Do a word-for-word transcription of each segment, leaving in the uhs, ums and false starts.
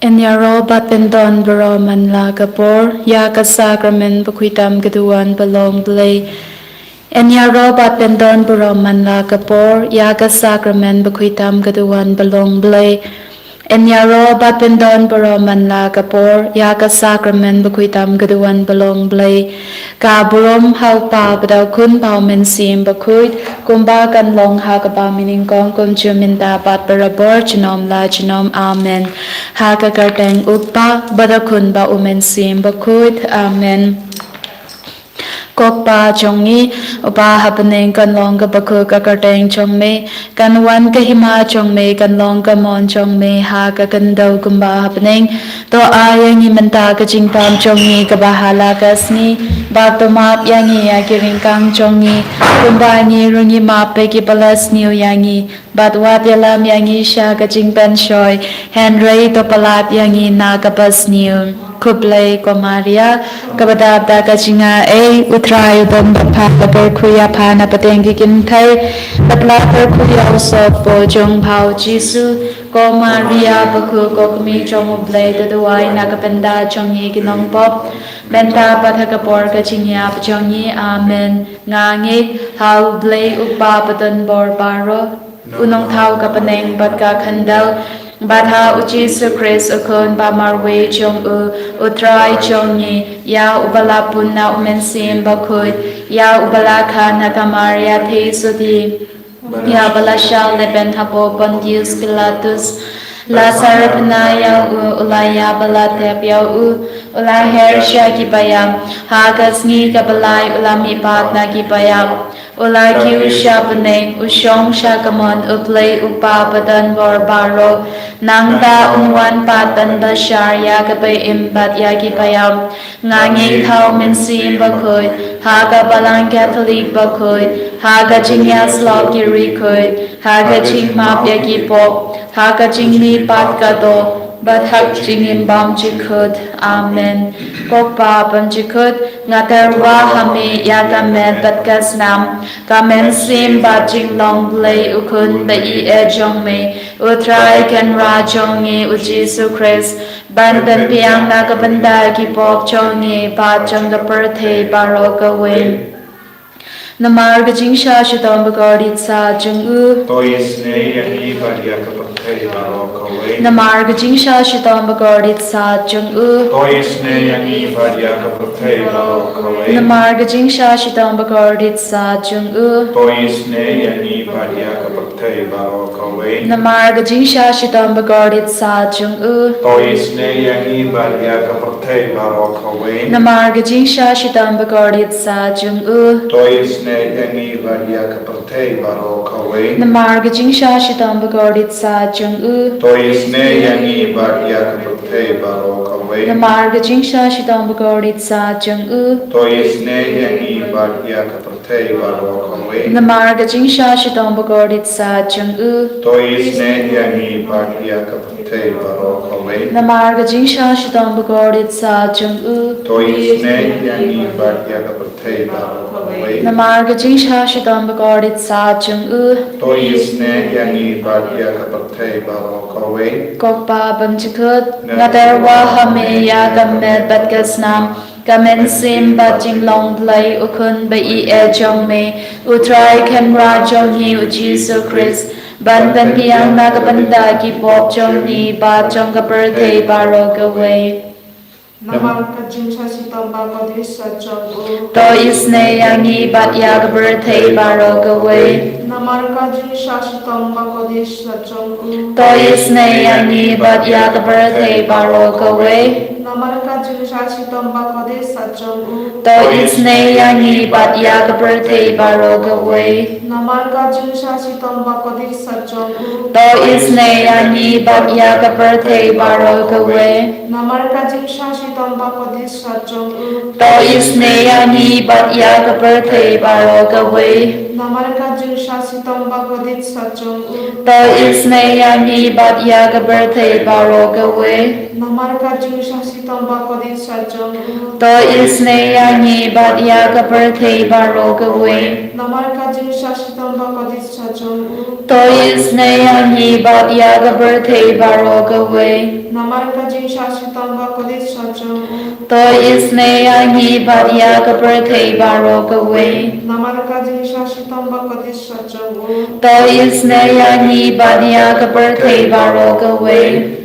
Yn ïaroh bad pyndon baroh man la ka por ïa ka sakramen bakhuid tam ka duwan ba long Blei. Yn ïaroh bad pyndon baroh man la ka por ïa ka sakramen bakhuid tam ka duwan ba long Blei. Yn ïaroh bad pyndon baroh man la ka por ïa ka sakramen bakhuid tam ka duwan ba long Blei. Ka burom ha u Kpa bad ha u Khun bad ha u Mynsiem Bakhuid, kumba kan long ha kaba mynnyngkong, kumjuh mynta bad barabor, junom la junom. Amen. Ha ka kyrteng u Kpa bad u Khun bad u Mynsiem Bakhuid. Amen. Ko Kpa jong ngi uba ha bneng, kan long kaba khuid ka kyrteng jong me, kan wan ka hima jong me, kan long ka mon jong me ha ka khyndew kumba ha bneng. To ai ïa ngi mynta ka jingbam jong ngi kaba ha la ka sngi, bad to map ïa ngi ïa ki ryngkang jong ngi, kumba ngi ruh ngi map ïa kiba la sniew ïa ngi, bad wat ïalam ïa ngi sha ka jingpynshoi, hynrei to pyllait ïa ngi na kaba sniew. Khublei ko Maria, kaba dap da ka jingaiei, u Trai u don bad pha, pha la kyrkhu ïa pha na pdeng ki kynthei, bad pha la kyrkhu ïa u sopor jong pha u Jisu. Ko Maria bakhuid, ko kmie jong u Blei, to duwai na ka bynta jong ngi ki nongpop, mynta bad ha ka por ka jingïap jong ngi. Amen. Nga ngeit ha u Blei u Kpa badonbor baroh, u nongthaw ka bneng bad ka khyndew, bad ha u Jisu Khrist u Khun ba marwei jong u, u Trai jong ngi, ïa uba la pun na u Mynsiem Bakhuid, ïa uba la kha na ka Maria theisotti, ïa uba la shah lehbeiñ hapoh Pontius Pilatus, la sarkhana ïa u, u la ïap bad la tep ïa u, u la her sha ki baïap, ha ka sngi kaba lai u la mihpat na ki baïap, u la kiew sha bneng, u shong sha kamon u Blei u Kpa badonbor baroh. Nangta un wan pat ban bishar ïa kiba im bad ïa ki baïap. Nga ngeit ha u Mynsiem Bakhuid, ha ka Balang Katholik bakhuid, ha ka jingïasyllok ki riewkhuid, ha ka jingmap ïa ki pop, ha ka jingmihpat ka doh, bad ha ka jingim bymjukut. Amen. Ko Kpa bymjukut, nga tyrwa ha me ïa ka met bad ka snam, ka mynsiem bad jinglong Blei u Khun ba ïeit jong me, u Trai Kynrad jong ngi u Jisu Khrist, ban pynbiang na ka bynta ki pop jong ngi bad jong ka pyrthei baroh kawei. Namar ka jingshah shitom bakordit satia jong u. To isynei ïa ngi bad ïa ka pyrthei baroh kawei. Namar ka jingshah shitom bakordit satia jong u. To isynei ïa ngi bad ïa ka pyrthei baroh kawei. Namar ka jingshah shitom bakordit satia jong u. To isynei ïa ngi bad ïa ka pyrthei baroh kawei. Namar ka jingshah shitom bakordit satia jong u. To isynei ïa ngi bad ïa ka pyrthei baroh kawei. Namar ka jingshah shitom bakordit satia jong u. To isynei ïa ngi bad ïa ka pyrthei baroh kawei. Namar ka jingshah shitom bakordit satia jong u. To isynei ïa ngi bad ïa ka pyrthei baroh kawei. Namar ka jingshah shitom bakordit satia jong u. To isynei ïa ngi bad ïa ka pyrthei baroh kawei. Namar ka jingshah shitom bakordit satia jong u. To isynei ïa ngi bad ïa ka pyrthei baroh kawei. Namar ka jingshah shitom bakordit satia jong u. To isynei ïa ngi bad ïa ka pyrthei baroh kawei. Namar ka jingshah shitom bakordit satia jong u. To isynei ïa ngi bad ïa ka pyrthei baroh kawei. Ko Kpa bymjukut, nga tyrwa ha me ïa ka met bad ka snam, ka mynsiem bad jinglong Blei u Khun ba ïeit jong me, u Trai Kynrad jong ngi u Jisu Khrist, ban pynbiang na ka bynta ki pop jong ngi bad jong ka pyrthei baroh kawei. Namar ka jingshah shitom bakordit satia jong u. To isynei ïa ngi bad ïa ka pyrthei baroh kawei. Namar ka jingshah shitom bakordit satia jong u. To isynei ïa ngi bad ïa ka pyrthei baroh kawei. Namar ka jingshah shitom bakordit satia jong u. To isynei ïa ngi bad ïa ka pyrthei baroh kawei. Namar ka jingshah shitom bakordit satia jong u. To isynei ïa ngi bad ïa ka pyrthei baroh kawei. Namar ka jingshah shitom bakordit satia jong u. To isynei ïa ngi bad ïa ka pyrthei baroh kawei. Namar ka jingshah shitom bakordit satia jong u. To isynei ïa ngi bad ïa ka pyrthei baroh kawei. Namar ka jingshah shitom bakordit To isynei ïa ngi bad ïa ka pyrthei baroh kawei. Namar ka jingshah shitom bakordit sa jong u. To isynei ïa ngi bad ïa ka pyrthei baroh kawei. Namar ka jingshah shitom bakordit sa jong u. To isynei ïa ngi bad ïa ka pyrthei baroh kawei. Namar ka jingshah shitom bakordit sa jong u. To isynei ïa ngi bad ïa ka pyrthei baroh kawei.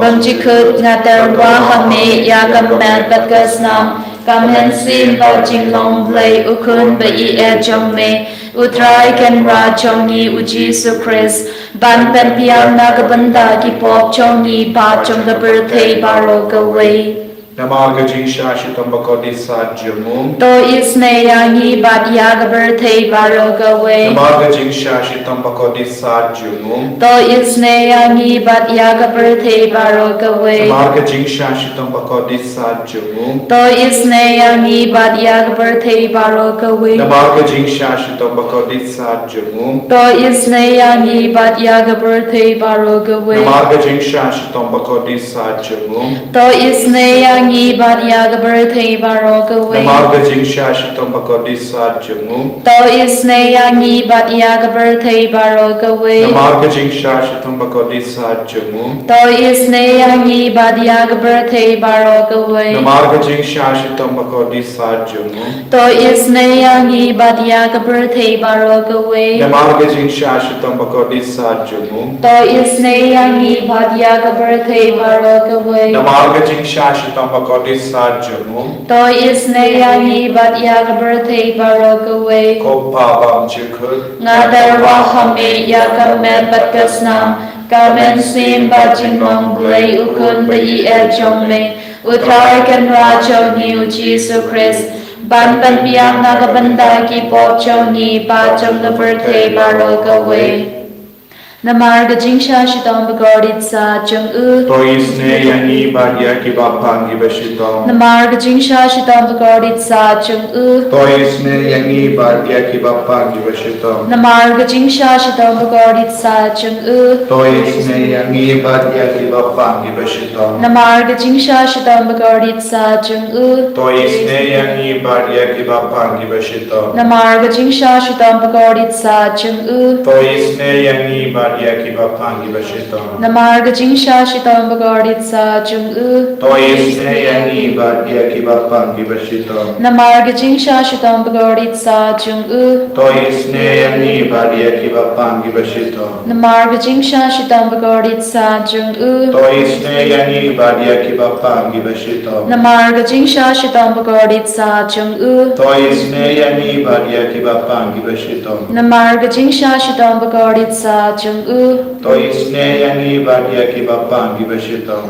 Bym jikut nga tyrwa ha me ïa ka met bad ka snam, ka mynsiem bad jinglong Blei u khun ba ïeit jong me, u Trai Kynrad jong ngi u Jisu Khrist, ban pynbiang na ka bynta ki pop jong ngi bad jong ka pyrthei baroh kawei. Namar ka jingshah shitom bakordit sa jong u. To isynei ïa ngi bad ïa ka pyrthei baroh kawei. Namar ka jingshah shitom bakordit sa jong u. To isynei ïa ngi bad ïa ka pyrthei baroh kawei. Namar ka jingshah shitom bakordit sa jong u. To isynei ïa ngi bad ïa ka pyrthei baroh kawei. Namar ka jingshah shitom bakordit sa jong u. To isynei ïa ngi bad ïa ka pyrthei baroh kawei. Namar ka jingshah shitom bakordit sa jong u. To isynei ïa ngi bad ïa ka pyrthei baroh kawei. Namar ka jingshah shitom bakordit sa jong u. To isynei ïa ngi bad ïa ka pyrthei baroh kawei. Namar ka jingshah shitom bakordit sa jong u. To isynei ïa ngi bad ïa ka pyrthei baroh kawei. Namar ka jingshah shitom bakordit sa jong u. To isynei ïa ngi bad ïa ka pyrthei baroh kawei. Namar ka jingshah shitom bakordit sa jong u. To isynei ïa ngi bad ïa ka pyrthei baroh kawei. Namar ka jingshah shitom bakordit sa jong u. To isynei ïa ngi bad ïa ka pyrthei baroh kawei. Ko Pa bymjukut. Nga tyrwa ha me ïa ka met bad ka snam, ka mynsiem bad jinglong Blei u khun ba ïeit jong me, u Trai Kynrad jong ngi u Jisu Khrist, ban pynbiang na ka bynta ki pop jong ngi bad jong ka pyrthei baroh kawei. Namar ka jingshah shitom bakordit sa jong u. To isynei ïa ngi bad ïa kiba pang kiba shitom. Namar ka jingshah shitom bakordit sa jong u. To isynei ïa ngi bad ïa kiba pang kiba shitom. Namar ka jingshah shitom bakordit sa jong u. To isynei ïa ngi bad ïa kiba pang kiba shitom. Namar ka jingshah shitom bakordit sa jong u. To isynei ïa ngi bad ïa kiba pang kiba shitom. Namar ka jingshah shitom bakordit sa jong u. To isynei ïa ngi bad ïa kiba pang kiba shitom. Namar ka jingshah shitom bakordit sa jong u. To isynei ïa ngi bad ïa kiba pang kiba shitom. Namar ka jingshah shitom bakordit sa jong u. To isynei ïa ngi bad ïa kiba pang kiba shitom. Namar ka jingshah shitom bakordit sa jong u. To isynei ïa ngi bad ïa kiba pang kiba shitom. Namar ka jingshah shitom bakordit sa jong u. To isynei ïa ngi bad ïa kiba pang kiba shitom. Namar ka jingshah shitom bakordit sa jong u. To isynei ïa ngi bad ïa kiba pang kiba shitom.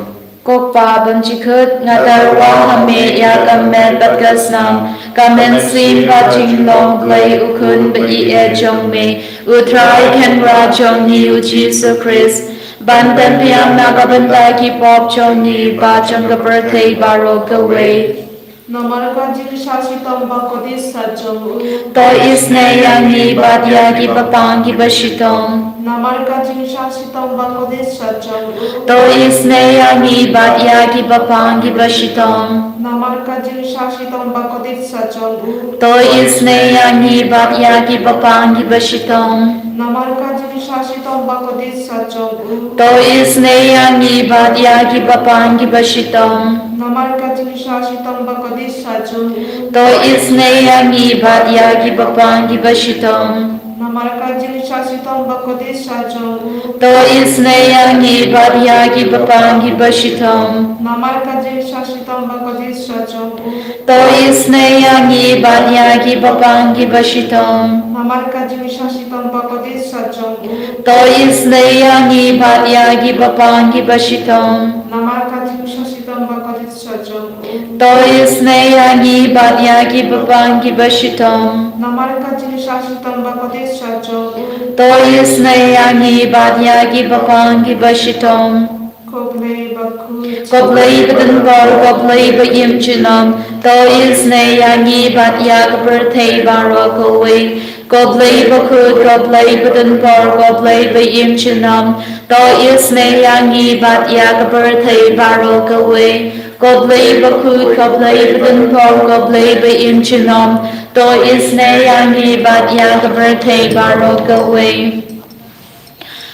Ko Pa bymjukut, nga tyrwa ha me ïa ka met bad ka snam, ka mynsiem bad jinglong Blei u khun ba ïeit jong me, u Trai Kynrad jong ngi u Jisu Khrist, ban pynbiang na ka bynta ki pop jong ngi bad jong ka pyrthei baroh kawei. Namar ka jingshah shitom bakordit sa jong u. To isynei ïa ngi bad ïa kiba pang kiba shitom. Namar ka jingshah shitom bakordit sa jong u. To isynei ïa ngi bad ïa kiba pang kiba shitom. Namar ka jingshah shitom bakordit sa jong u. To isynei ïa ngi bad ïa kiba pang kiba shitom. Namar ka jingshah shitom bakordit sa jong u. To isynei ïa ngi bad ïa kiba pang kiba shitom. Namar ka jingshah shitom bakordit sa jong u. To isynei ïa ngi bad ïa kiba pang kiba shitom. Namar ka jingshah shitom bakordit sa jong u. To isynei ïa ngi bad ïa kiba pang kiba shitom. Namar ka jingshah shitom bakordit sa jong u. To isynei ïa ngi bad ïa kiba pang kiba shitom. Namar ka jingshah shitom bakordit sa jong u. To isynei ïa ngi bad ïa kiba pang kiba shitom. Namar ka jingshah shitom bakordit sa jong u. To isynei ïa ngi bad ïa kiba pang kiba shitom. Namar ka jingshah shitom bakordit sa jong u. To isynei ïa ngi bad ïa kiba pang kiba shitom. Ko Blei bakhuid. Ko Blei badonbor, ko Blei ba im junom. To isynei ïa ngi bad ïa ka pyrthei baroh kawei. Ko Blei bakhuid, ko Blei badonbor, ko Blei ba im junom. To isynei ïa ngi bad ïa ka pyrthei baroh kawei. Ko Blei bakhuid, ko Blei badonbor, ko Blei ba-im junom, to isynei ïa ngi bad ïa ka pyrthei baroh kawei.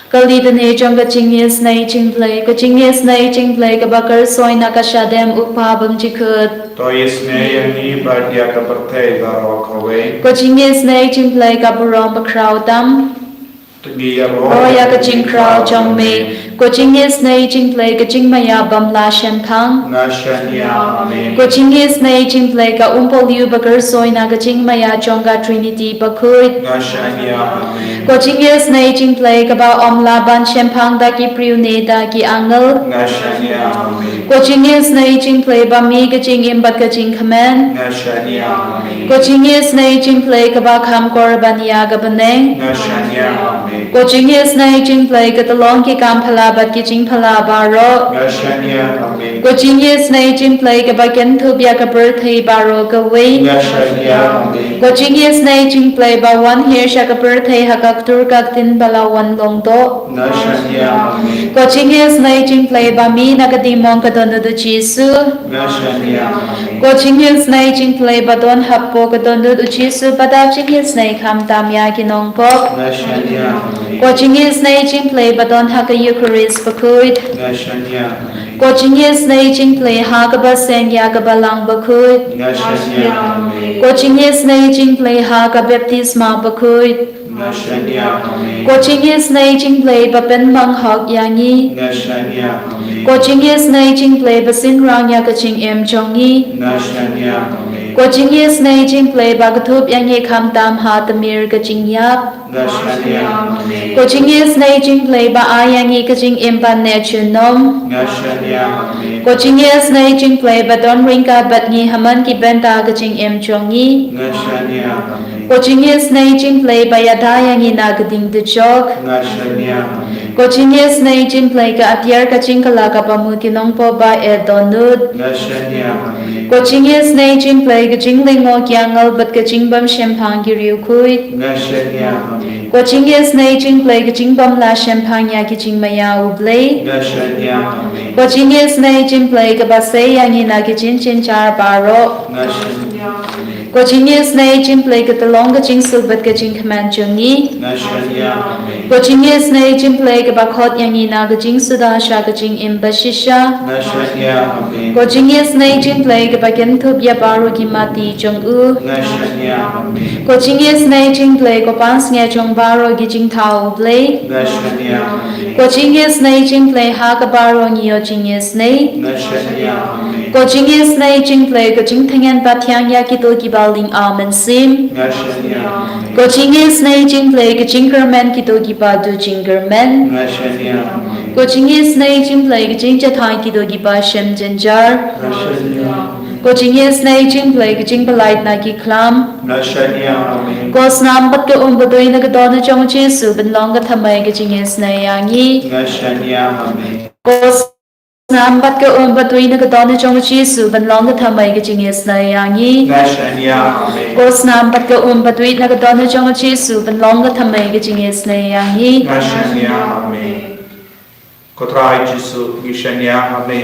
Ka Litany jong ka jingisynei jong U Blei. Ka jingisynei jong U Blei kaba kyrsoi na ka shadem U Kpa bymjukut. To isynei ïa ngi bad ïa ka pyrthei baroh kawei. Ka jingisynei jong U Blei ka burom bakhraw tam. Ngi ïaroh ïa ka jingkhraw jong me. Ka jingisynei jong U Blei ka jingmaïa bym lah shemphang. Nga shaniah, amen. Ka jingisynei jong U Blei ka umpohliew ba kyrsoi na ka jingmaïa jong ka Trinity bakhuid. Nga shaniah, amen. Ka jingisynei jong U Blei kaba ym lah ban shemphang da ki briew ne da ki angel. Nga shaniah, amen. Ka jingisynei jong U Blei ba mih ka jingim bad ka jingkmen. Nga shaniah, amen. Ka jingisynei jong U Blei kaba kham kor ban ïa ka bneng. Nga shaniah, amen. Ka jingisynei jong U Blei ka tyllong ki kam phylla bad ki jingphylla baroh. Nga shaniah, amen. Ka jingisynei jong U Blei kaba kynthup ïa ka pyrthei baroh kawei. Nga shaniah, amen. Ka jingisynei jong U Blei ba wan hiar sha ka pyrthei ha ka ktur ka ktien ba la wan long doh. Nga shaniah, amen. Ka jingisynei jong U Blei ba mih na ka diengmong ka dohnud U Jisu. Nga shaniah, amen. Ka jingisynei jong U Blei ba don hapoh ka dohnud U Jisu ba da jingisynei khamtam ïa ki nongpop. Nga shaniah, amen. Ka jingisynei jong U Blei ba don ha ka Eukharist bakhuid. Nga shaniah, amen. Ka jingisynei jong U Blei ha kaba seng ïa ka Balang bakhuid. Nga shaniah, amen. Ka jingisynei jong U Blei ha ka baptisma bakhuid. Nga shaniah, amen. Ka jingisynei jong U Blei ba pynmong hok ïa ngi. Nga shaniah, amen. Ka jingisynei jong U Blei ba synran ïa ka jingim jong ngi. Nga shaniah, amen. Ka jingisynei jong U Blei ba kynthup ïa ngi khamtam ha tmier ka jingïap. Nga shaniah, amen. Ka jingisynei jong U Blei ba ai ïa ngi ka jingim ban neh junom. Nga shaniah, amen. Ka jingisynei jong U Blei ba don ryngkat bad ngi ha man ki bynta ka jingim jong ngi. Nga shaniah, amen. Ka jingisynei jong U Blei ba ïada ïa ngi na ka ding dujok. Nga shaniah, amen. Ka jingisynei jong U Blei ka atiar ka jingkylla kaba mut ki nongpop ba eh dohnud. Nga shaniah, amen. Ka jingisynei jong U Blei ka jinglyngngoh ki angel bad ka jingbymshemphang ki riewkhuid. Nga shaniah, amen. Ka jingisynei jong U Blei ka jingbymlah shemphang ïa ki jingmaïa U Blei. Nga shaniah, amen. Ka jingisynei jong U Blei kaba sei ïa ngi na ki jingjynjar baroh. Nga shaniah, amen. Ka jingisynei jong U Blei ka tyllong ka jingsuk bad ka jingkmen jong ngi. Nga shaniah, amen. Ka jingisynei jong U Blei kaba khot ïa ngi na ka jingsuda sha ka jingim bashisha. Nga shaniah, amen. Ka jingisynei jong U Blei kaba kynthup ïa baroh ki mati jong u. Nga shaniah, amen. Ka jingisynei jong U Blei ka pansngiat jong baroh ki jingthaw U Blei. Nga shaniah, amen. Ka jingisynei jong U Blei ha kaba baroh ngi ïoh jingisynei. Nga shaniah, amen. Ka jingisynei jong U Blei ka jingtyngen ba thiang ïa kito kiba lyngba mynsiem. Nga shaniah, amen. Ka jingisynei jong U Blei ka jingkyrmen kito kiba duh jingkyrmen. Nga shaniah, amen. Ka jingisynei jong U Blei ka jingjahthait kito kiba shem jynjar. Nga shaniah, amen. Ka jingisynei jong U Blei ka jingpyllait na ki khlam. Nga shaniah, amen. Ka snam bad ka um ba dei na ka dohnud jong U Jisu ban long ka thymmei ka jingisynei ïa ngi. Nga shaniah, amen. Ka snam bad ka um ba dei na ka dohnud jong U Jisu ban long ka thymmei ka jingisynei ïa ngi. Nga shaniah, amen. Ka snam bad ka um ba dei na ka dohnud jong U Jisu ban long ka thymmei ka jingisynei ïa ngi. Nga shaniah, amen. Ko Trai Jisu, ngi shaniah ha me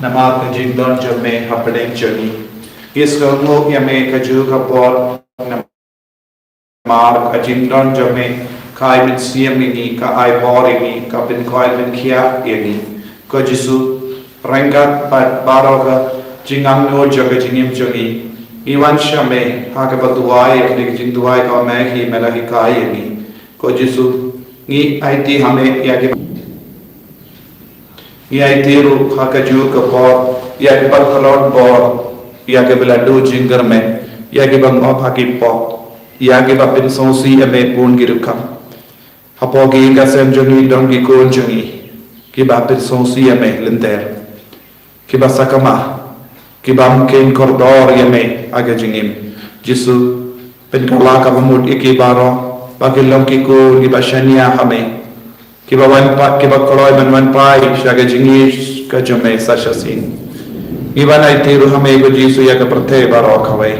namar ka jingdon jong me hapdeng jong ngi. Ngi sngewnguh ïa me kajuh ka por, namar ka jingdon jong me ka ai mynsiem ïa ngi, ka ai bor ïa ngi, ka pynkoit pynkhiah ïa ngi. Ko Jisu, ryngkat bad baroh ka jingangnud jong ka jingim jong ngi, ngi wan sha me ha kaba duwai, ïa kane ka jingduwai kaba me hi me la hikai ïa ngi. Ko Jisu, ngi aiti ha me ïa ki, ngi aiti ruh ha kajuh ka por ïa kiba khlad bor, ïa kiba la duh jingkyrmen, ïa kiba ngop ha ki pop, ïa kiba pynsngewsih ïa me bun ki rukom. Hapoh ki ïing ki sem jong ngi don ki khun jong ngi kiba pynsngewsih ïa me lynter, kiba sakma, kiba ym kheiñ kordor ïa me ha ka jingim. Jisu, pynkylla kaba mut ïa ki baroh ba kin long ki khun kiba shaniah ha me, kiba wan pat, kiba kloi ban wan phai sha ka jingïeit ka jong me sa shisien. Ngi wan aiti ruh ha me ko Jisu ïa ka pyrthei baroh kawei,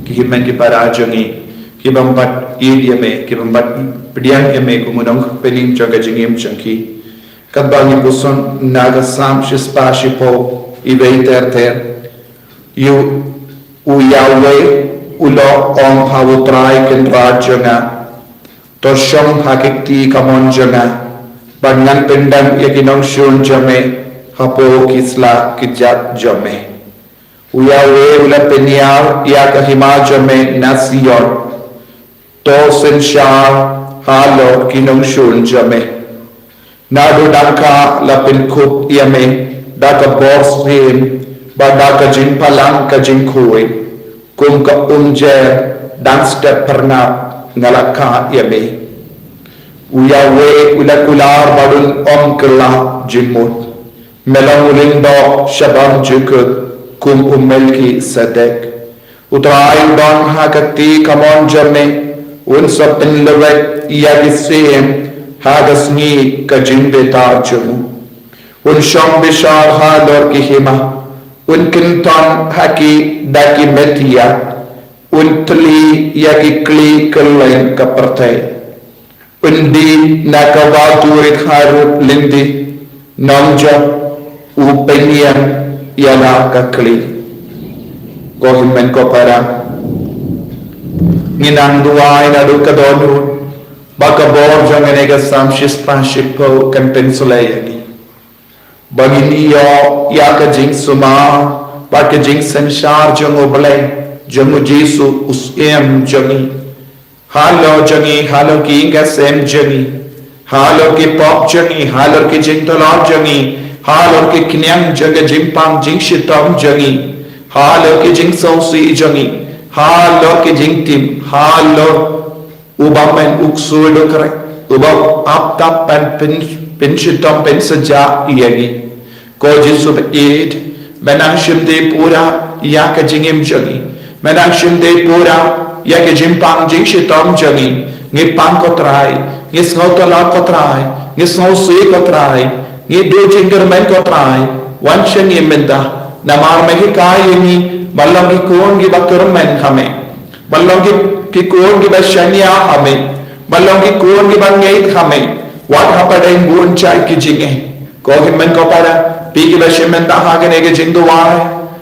ki hynmen ki para jong ngi, ki bym pat ïeit ïa me, ki bym pat pdiang ïa me kum u nongpynim jong ka jingim jong ki. Katba ngi puson na ka Salm shispah shiphew, Iwei ter ter. Ïa u Yahweh u la ong ha u Trai Kynrad jong nga, to shong ha ka kti kamon jong nga, bad ngan pyndem ïa ki nongshun jong me hapoh ki sla kjat jong me. U Yahweh u la pynïar ïa ka hima jong me na Sion, to synshar halor ki nongshun jong me. Naduh dang ka la pynkhup ïa me da ka bor syiem, bad da ka jingphalang ka jingkhuid, kum ka umjer dang step pyrngap nga la khah ïa me. U Yahweh u la kular bad un ym kylla jingmut. Me long u lyngdoh sha bymjukut kum u Melkisedek. U Trai u don ha ka kti kamon jong me, un sa pynlwet ïa ki syiem ha ka sngi ka jingbitar jong u. Un shong bishar halor ki hima, un kynton ha ki da ki metia, un tylli ïa ki khlieh kylleng ka pyrthei. Un dih na ka wah tuid harud lynti, nongjop u pynïeng ïa la ka khlieh. Ko hynmen ko para, ngin nang duwai naduh ka dohnud ba ka bor jong kane ka Salm shispah shiphew kan pynsleh ïa ngi, ba ngin ïoh ïa ka jingsumar bad ka jingsynshar jong U Blei, jong U Jisu u Syiem jong ngi. Halor jong ngi, halor ki ïing ki sem jong ngi, halor ki pop jong ngi, halor ki jingtylli jong ngi, halor ki khñiang jong ka jingpang jingshitom jong ngi, halor ki jingsngewsih jong ngi, halor ki jingtim, halor uba men u ksuid u khreh, uba ap tap ban pyn, pynshitom pynshitom ïa ngi. Ko Jisu baieit, men nang shim dei pura ïa ka jingim jong ngi. Men nang shim dei pura ïa ka jingpang jingshitom jong ngi. Ngi pang ko Trai, ngi sngew tala ko Trai, ngi sngewsih ko Trai, ngi duh jingkyrmen ko Trai. Wan sha ngi mynta, namar me hikai ïa ngi ban long ki khun kiba kyrmen ha me, ban long ki, ki khun kiba shaniah ha me, ban long ki khun kiba ngeit ha me, wat hapdeng bun jait ki jingeh. Ko hynmen ko para, phi kiba shim mynta ha kane ka jingduwai,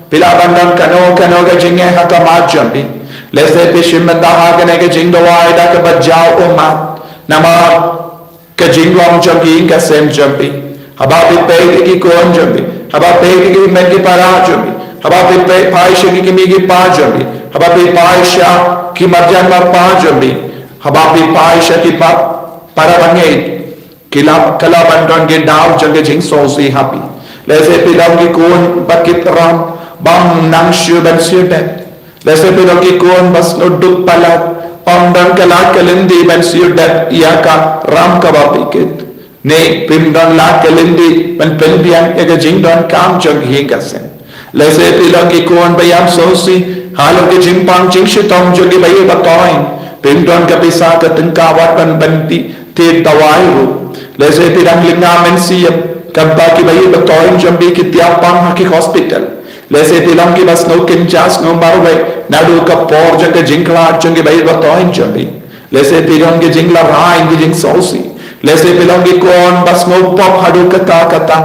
phi lah ban don kano kano ka jingeh ha khmat jong phi. Lehse phi shim mynta ha kane ka jingduwai da kaba jaw ummat, namar ka jinglong jong ki ïing ka sem jong phi. Haba phi peit ïa ki khun jong phi, haba phi peit ïa ki hynmen ki para jong phi, haba phi peit, phai sha ki kmie ki kpa jong phi, haba phi phai sha ki marjan marpa jong phi, haba phi phai sha ki pa, para bangeit, ki la, ka la ban don ki daw jong ka jingsngewsih ha phi. Lehse phi long ki khun ba kit ram, bym nang shuh ban siew dep. Lehse phi long ki khun ba sngewduk palat, ym don ka lad ka lynti ban siew dep ïa ka ram kaba phi kit, ne phim don lad ka lynti ban pynbiang ïa ka jingdonkam jong ka ïing ka sem. Lehse phi long ki khun ba ïam sngewsih halor ka jingpang jingshitom jong kiba ïeit ba thoiñ, phim don ka pisa ka tyngka wat ban, ban thied, thied dawai ruh. Lehse phi dang lyngnga mynsiem, katba kiba ïeit ba thoiñ jong phi ki thiah pang ha ki hospital. Lehse phi long kiba sngew kynja sngew marwei naduh ka por jong ka jingkhlad jong kiba ïeit ba thoiñ jong phi. Lehse phi long ki jinglarai, ki jingsngewsih. Lehse phi long ki khun ba sngew pop haduh katta katta,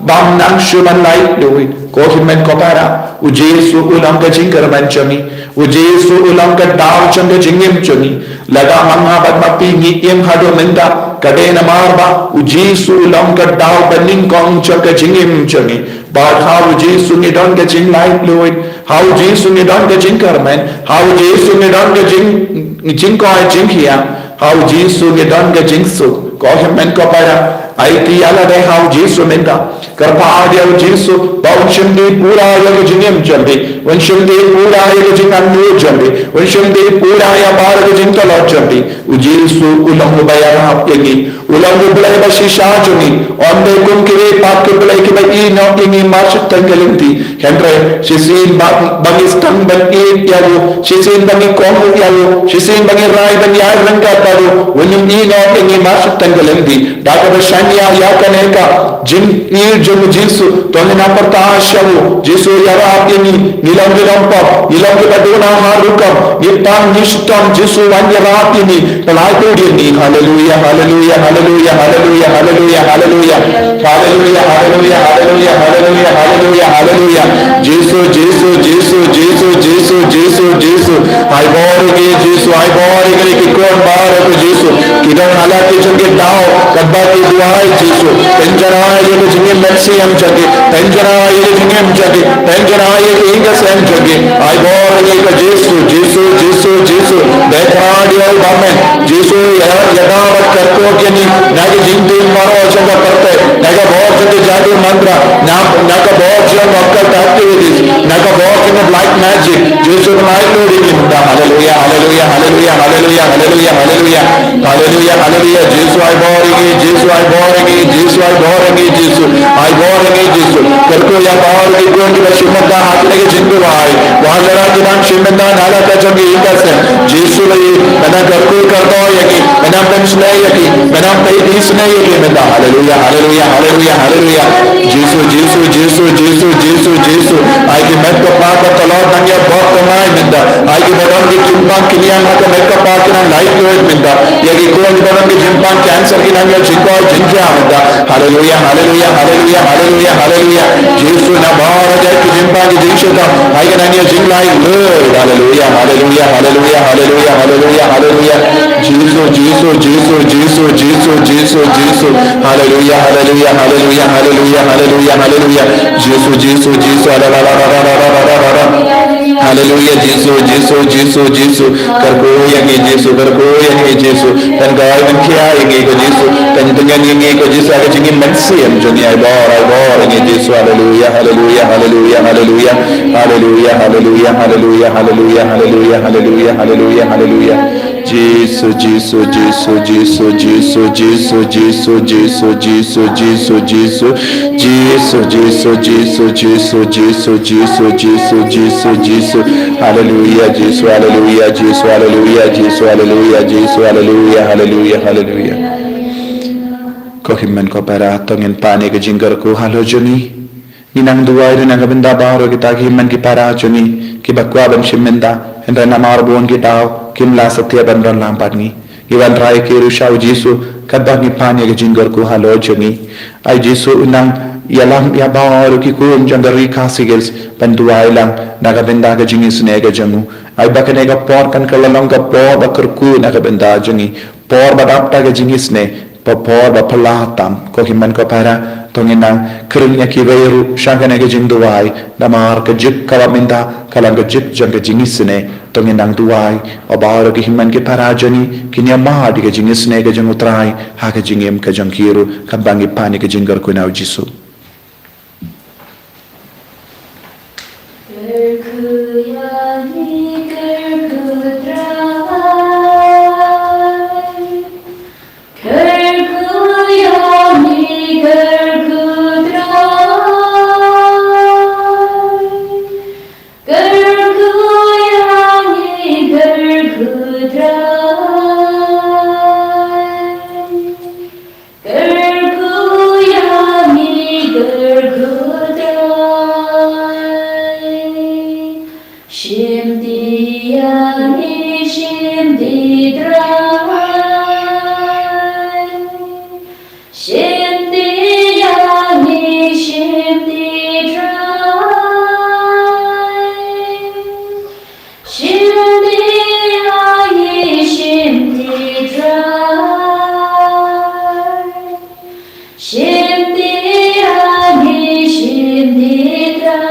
bym nang shuh ban lait luid. Ko hynmen ko para, U Jisu u long ka jingkyrmen jong ngi. U Jisu u long ka daw jong ka jingim jong ngi. Lada ma nga bad ma phi ngi im haduh mynta, ka dei namar ba U Jisu u long ka daw banyngkong jong ka jingim jong ngi. Bad ha U Jisu ngi don ka jinglaitluid, ha U Jisu ngi don ka jingkyrmen, ha U Jisu ngi don ka jing, jingkoit jingkhiah, ha U Jisu ngi don ka jingsuk. Ko hynmen ko para, aiti ïa lade ha U Jisu mynta. Kyrpad ïa U Jisu ba un shim dei pura ïa ka jingim jong phi, un shim dei pura ïa ka jingangnud jong phi, un shim dei pura ïa baroh ka jingtlot jong phi. U Jisu u long uba ïarap ïa ngi. U long U Blei ba shisha jong ngi. Ym dei kum kiwei pat ki blei kiba ïehnoh ïa ngi mar shiteng ka lynti. Hynrei shisien ba, ba ngi sdang ban ïeit ïa u, shisien ba ngi kohnguh ïa u, shisien ba ngi rai ban ïaid ryngkat bad u, un ym ïehnoh ïa ngi mar shiteng ka lynti. Da kaba shaniah ïa kane ka jingïeit jong U Jisu, to ngin ïa pyrta sha u, Jisu ïarap ïa ngi, ngi long ki nongpop, ngi long kiba duna ha rukom, ngi pang ngi shitom, Jisu wan ïarap ïa ngi, pynlait ïa ngi. Haleluia, haleluia, haleluia, haleluia, haleluia, haleluia. Haleluia, haleluia, haleluia, haleluia, haleluia, Haleluya. Jisu, Jisu, Jisu, Jisu, Jisu, Jisu, Jisu. Ai bor ïa ngi Jisu, ai bor ïa ngi ki khun baroh ko Jisu. Ki don ha la ki jong ki daw, katba ki duwai Jisu. Pynjynjar ïa ka jingim mynsiem jong ki. Pynjynjar ïa ka jingim jong ki. Pynjynjar ïa ka ïing ka sem jong ki. Ai bor ïa ngi ko Jisu, Jisu, Jisu, Jisu. Bad ïa u ba men. Jisu ïa, ïada bad kyrkhu ïa ngi na ka jingdum baroh jong ka pyrthei, na ka bor jong ka jadu mantra, na, na ka bor jong ka occult activities, na ka bor jong ka black magic. Jisu pynlait lut ïa ngi mynta. Haleluya, haleluya, haleluya, haleluya, haleluya, haleluya. Haleluya, haleluya. Jisu ai bor ïa ngi, Jisu ai bor ïa ngi, Jisu ai bor ïa ngi, Jisu ai bor ïa ngi, Jisu. Kyrkhu ïa baroh ki khun kiba shim mynta ha kane ka jingduwai. Wat la ki dang shim mynta na la ka jong ki ïing ka sem. Jisu la ïa, men nang kyrkhu kyrdoh ïa ki, men nang pynsngew ïa ki, men nang peit isnei ïa ki mynta. Haleluya, haleluya, haleluya, haleluya. Jisu, Jisu, Jisu, Jisu, Jisu, Jisu. Ai ki met ka pa ka tlot nang ïa bok ka ngai mynta. Ai kiba don ki jingpang ki niang ha ka met ka pa ki nang lait lut mynta. Ïa ki khun kiba don ki jingpang cancer ki nang ïa jingkoit jingjia mynta. Haleluya, haleluya, haleluya, haleluya, haleluya. Jisu na baroh jait ki jingpang ki jingshitom. Ai ki nang ïa jinglait lut. Haleluya, haleluya, haleluya, haleluya, haleluya, haleluya. Jisu, Jisu, Jisu, Jisu, Jisu, Jisu, Jisu. Haleluya, haleluya, haleluya, haleluya, haleluya, haleluya. Jisu, Jisu, Jisu, la, la, la. Haleluya, Jisu, Jisu, Jisu, Jisu. Kyrkhu ïa ngi Jisu, kyrkhu ïa ngi Jisu. Pynkhia, pynkhia ïa ngi ko Jisu. Pyn, pynïeng ïa ngi ko Jisu, ha ka jingim mynsiem jong ngi ai bor, ai bor ïa ngi Jisu. Haleluya, haleluya, haleluya, haleluya. Haleluya, haleluya, haleluya, haleluya, haleluya, haleluya, haleluya, haleluya. Jisu, Jisu, Jisu, Jisu, Jisu, Jisu, Jisu, Jisu, Jisu, Jisu. Jisu, Jisu, Jisu, Jisu, Jisu, Jisu, Jisu, Jisu, Jisu. Haleluya, Jisu, haleluya, Jisu, haleluya, Jisu, haleluya, Jisu, haleluya, haleluya, haleluya. Ko hynmen ko para, to ngin pan ïa ka jingkyrkhu halor jong ngi. Ngi nang duwai ruh na ka bynta baroh kita ki hynmen ki para jong ngi kiba kwah ban shim bynta, hynrei namar bun ki daw kim lah satia ban don lang bad ngi. Ngi wanrah ïa ki ruh sha u Jisu katba ngi pan ïa ka jingkyrkhu halor jong ngi. Ai Jisu, nang ïalam ïa baroh ki khun jong ka Ri Khasi Hills ban duwai lang na ka bynta ka jingisynei ka jong u. Ai ba kane ka por kan kylla long ka por ba kyrkhu na ka bynta jong ngi. Por ba dap da ka jingisynei, ba por ba phylla tam. Ko hynmen ko para, to ngin nang khring ïa kiwei ruh sha kane ka jingduwai, namar ka juk kaba mynta ka long ka juk jong ka jingisynei. To ngin nang duwai, o baroh ki hynmen ki para jong ngi kin ïa mad ïa ka jingisynei ka jong u Trai ha ka jingim ka jong ki ruh, katba ngi pan ïa ka jingkyrkhu na u Jisu. Kyrkhu ïa ngi, kyrkhu Trai. Kyrkhu ïa ngi, kyrkhu Trai. Kyrkhu ïa ngi, kyrkhu Trai. Kyrkhu ïa ngi, kyrkhu Trai. Shim ti ïa ngi, shim ti Trai. Shim ti ïa ngi, shim ti Trai. Shim ti ïa ngi, shim ti Trai. Shim ti ïa ngi, shim ti Trai.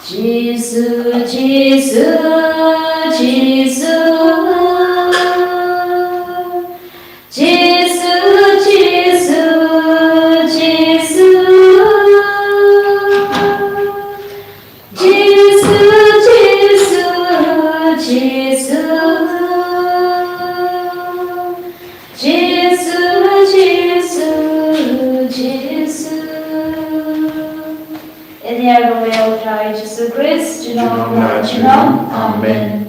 Jisu, Jisu, Jisu. Jisu, Jisu, Jisu. Jisu, Jisu, Jisu. Jisu, Jisu, Jisu. Yn ïa kawei u Trai Jisu Khrist, junom la junom. Amen.